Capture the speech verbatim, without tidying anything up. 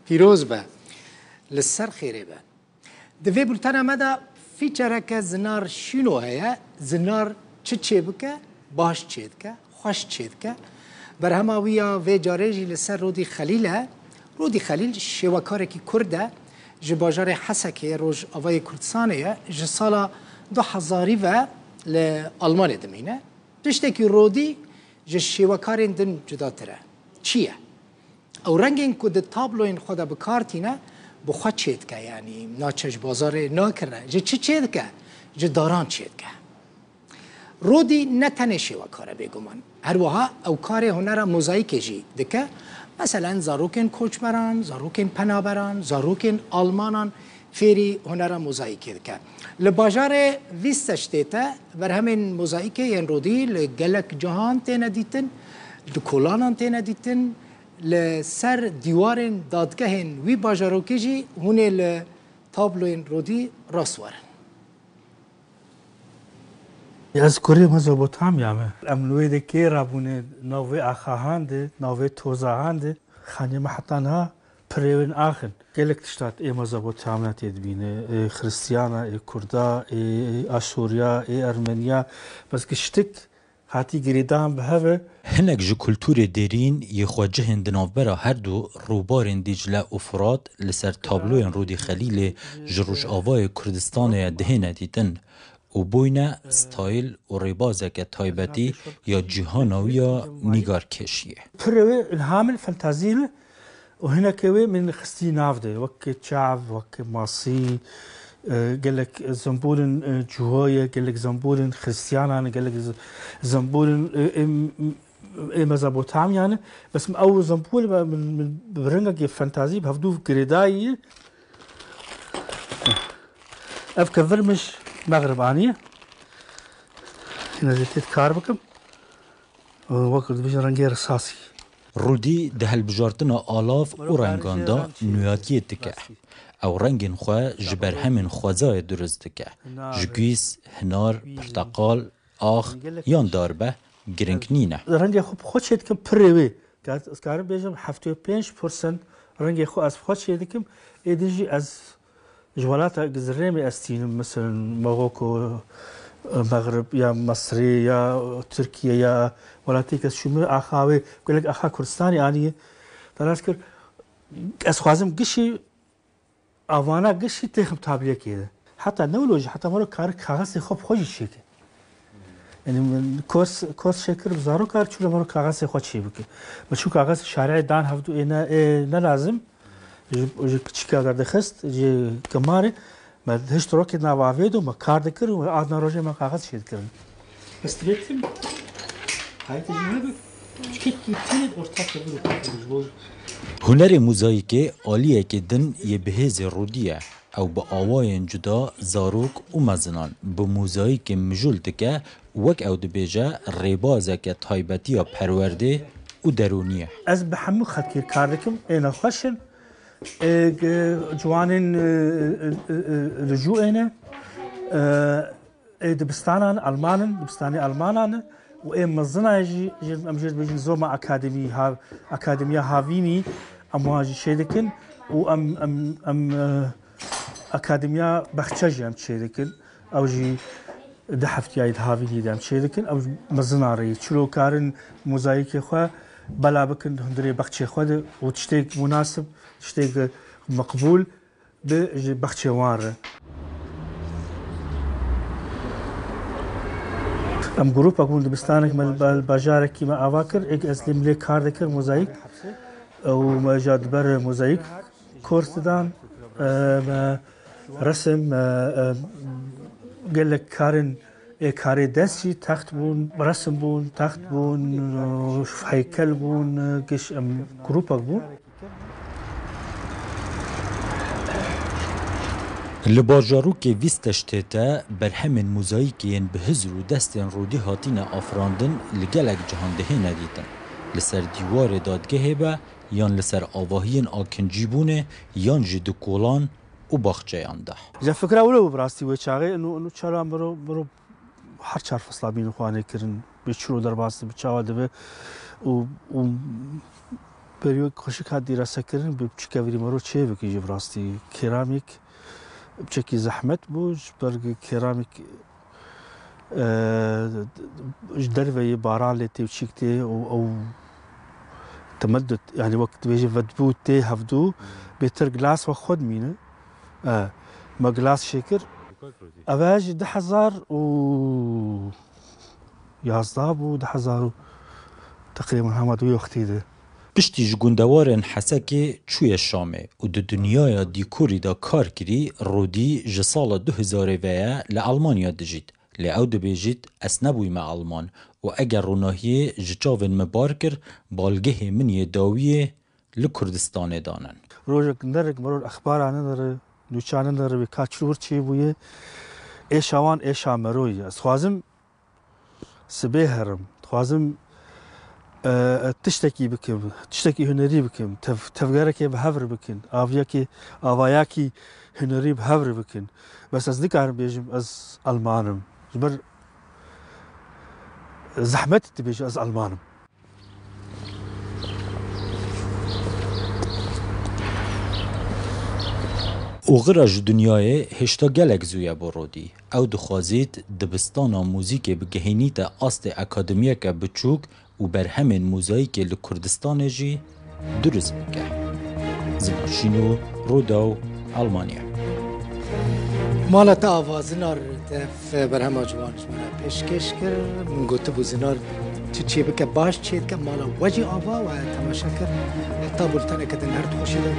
Pîroz be. Li ser xêrê be. Di vê bultena me de fîçereke Zinar Şîno heye. Zinar çi çêbike, baş çêdike, xweş çêdike. Berhema wî ya vê carê jî li ser Rodî Xelîl e. Rodî Xelîl şêwekarekî Kurd e. Ji bajarê Hesekê, Rojavayê Kurdistanê ye. Ji sala du hezarî ve li Almanê dimîne. Tiştekî Rodî ji şêwekarên din cudatir e. Çi ye? Ew rengên ku di tabloyên xwe de bi kar tîne, bi xwe çêdike, yanî naçe ji bazarê nakire. Ji çi çêdike? Ji daran çêdike. Rodî ne tenê şêwekar e bêguman. Her wiha ew karê hunera mozayîkê jî dike. Meselen, zarokên koçberan, zarokên penaberan, zarokên Almanan fêrî hunera mozayîkê dike. Li bajarê Vîsteştê te berhemên mozayîkê yên Rodî li gelek cihan têne dîtin, di kolanan têne dîtin, li ser dîwarên dadgehên wî bajarokê jî hûn ê li tabloyên Rodî rast werin. Ez kurê Mezopotamya me. Em li wê de kê rabûne, nav vê axahan de, nav vê tozahan de. Xanê me heta niha pirê wê ax in. Gelek tişta ê Mezopotamya tê dibîne. Ê Xiristiyana, ê Kurda, ê Aşûriya, ê Ermeniya. Bes giştik hatî girêdan bi hev e. Hinek ji kulturê dêrîn yê xwecihên di navbera her du rûbarên Dîcle û Furat li ser tabloyên Rûdî Xelîlê ji Rojavayê Kurdistanê ye dihêne dîtin û bûyne stayl û rêbazeke taybetî ya cîhana wî ya nîgarkêşiyê. Pirê wê ilham in, fantazî in. Û hinekê wê min xistî nav de, wek çav, wek masî, e, gelek zembûrên, e, Cihayê, gelek zembûrên Xiristiyanan, gelek z-, zembûrên, e, ê, ê Mezopotamyan. Bes min ew zembûr min, min bi rengekî fantazî bi hevdû girêdayî. Ev kevir min ji Mexrib aniye. Hîna jî tê kar bikim. Wek dibêjin rengê risasî. Rûdî di hilbijartina alav û rengan de nûyatiyê dike. Ew rengên xwe ji berhemên xwezayê dirust dike. Ji gûs, hinar, pirteqal, ax yan darbe giring nîne. Rengê xwe bi xwe çê dikim pirê wê. Ka-, ez karim bêjim heftê û pênc percent rengê xwe ez bi xwe çê dikim. Êdî jî ez Ji welata zirrê me ez tînim, meselen, Maroko, Mexrib ya Mesrê ya Tirkiye ya welatê kes çûme axa wê, gelek axa Kurdistanê aniye. Te nas kir, ez xwazim gişî, avana gişî têxim tabliyekê de. Heta ne wilo jî, heta mero kar kaxesê xwe bi xwe jî çêke. Yanî min kors, kors çêkir bi zarokar çû re mero kaxesê xwe çê bike. Me çû kaxesê şarê dan hevdu ê ne, ê ne lazim. Ji, ji kiçîka derdixist, ji kemarê, me hişt rokê nav avê do, me kar dikir û me adna rojê me kaxez çê dikirin. Ez dibetim. Hayte jî me bi çikekî tenê ortak de bir û ji bo Hunerê mozayîkê aliyekê din yê bihêzê Rûdî ye. Ew bi awayên cuda zarok û mezinan bi mozayîkê mijûl dike, wek ew dibêje, rêbazeke taybetî ya perwerdê û derûnî ye. Ez bi hemû xelkê kar dikim, ê nexweş in, ê g-, ciwanên, e, e, e, e, li cû ê ne, e, ê dibistanan Alman in, dibistanê Almanan in û ê mezina jî, jî, em jê dibêjin Zoma Akademî, ha-, Akademiya Havînî, em wan jî çê dikin û em, em, em, e, Akademiya Bexçe jî em çê dikin. Ew jî di heftiyayî di havînî de em çê dikin. Ew mezina re yî. Çilo karin mozayîkê xwe bela bikin di hundirê bexçê xwe de û tiştêk munasib, tiştêk meqbûl bi ji bexçê wan re. Em grûpek bûn dibistanek me li ba-, bajarekî me ava kir. Êk ez lê milê kar dikir mozayîk. Ew me ja di ber mozayîk kors didan. E, me resim, e, e, gelek karin ê karê dest jî text bûn, resim bûn, text bûn, e, heykel bûn, e, giş em grûpek bûn. Li bajarokê Vîsteştê te berhemên mozayîkê yên bi hizr û destên Rûdî hatine afirandin li gelek cihan dihêne dîtin. Li ser dîwarê dadgehê be yan li ser avahiyên akincîbûnê yan jî di kolan û baxçeyan de. Ji fikra wilo bû bi rastî wê çaxê, ino, ino çara miro, miro her çar fesla bînin xwanê kirin, bê çiro derbas dibe, çawa dibe û, û Periyok xweşik hat dîrasekirin, bi piçûkê vîrî mero çê bikî jî bi rastî. Keramîk piçekî zehmet bû, ji ber ku keramîk, e, ji derve yê baran lê tê û çîk tê û ew temeddut, yani wek dibêje vedbû tê hevdû, bêtir glas we xwe dimîne. E, me glas çêkir. Ev ji du hezar û yazdeh bû, du hezar û teqrîben hema di wî wextî de. Piştî ji gundewarên Hesekê çûye Şamê û di dinyaya dîkorî de kar kirî, Rodî ji sala du hezarê ve ye li Almanya dijît. Lê ew dibêjît, ez nebûyme Alman û eger ronahiyê ji çavên min bar kir, balgehê min yê dawiyê li Kurdistanê danin. Rojek nerik meror exbara niniri, nûça niniri, wê ka çûr çê bûye, êşa wan êşa meroyî. Ez dixwazim sibê herim. Dixwazim, e, e, tiştekî bikim, tiştekî hunerî bikim, tev-, tevgerekê bi hev re bikin, aviyekê, avayakî hunerî bi hev re bikin. Bes ez nikarim bêjim ez Alman im. Ji ber zehmet dibêje ez Alman im. Oxira ji dinyayê hêşta gelek zû ye bo Rodî. Ew dixwazît dibistana muzîkê bigihînîte astê akademiyeke biçûk û berhemên mozayîkê li Kurdistanê jî durust bike. Zinar Şîno, Rûdaw, Almanya. Mala te ava Zinar, te berhema ciwan ji me re pêşkêş kir. Min gotibû Zinar tu çê bike baş çê dike, mala we jî ava we temaşe kir. Heta bulteneke din her dixweşî de.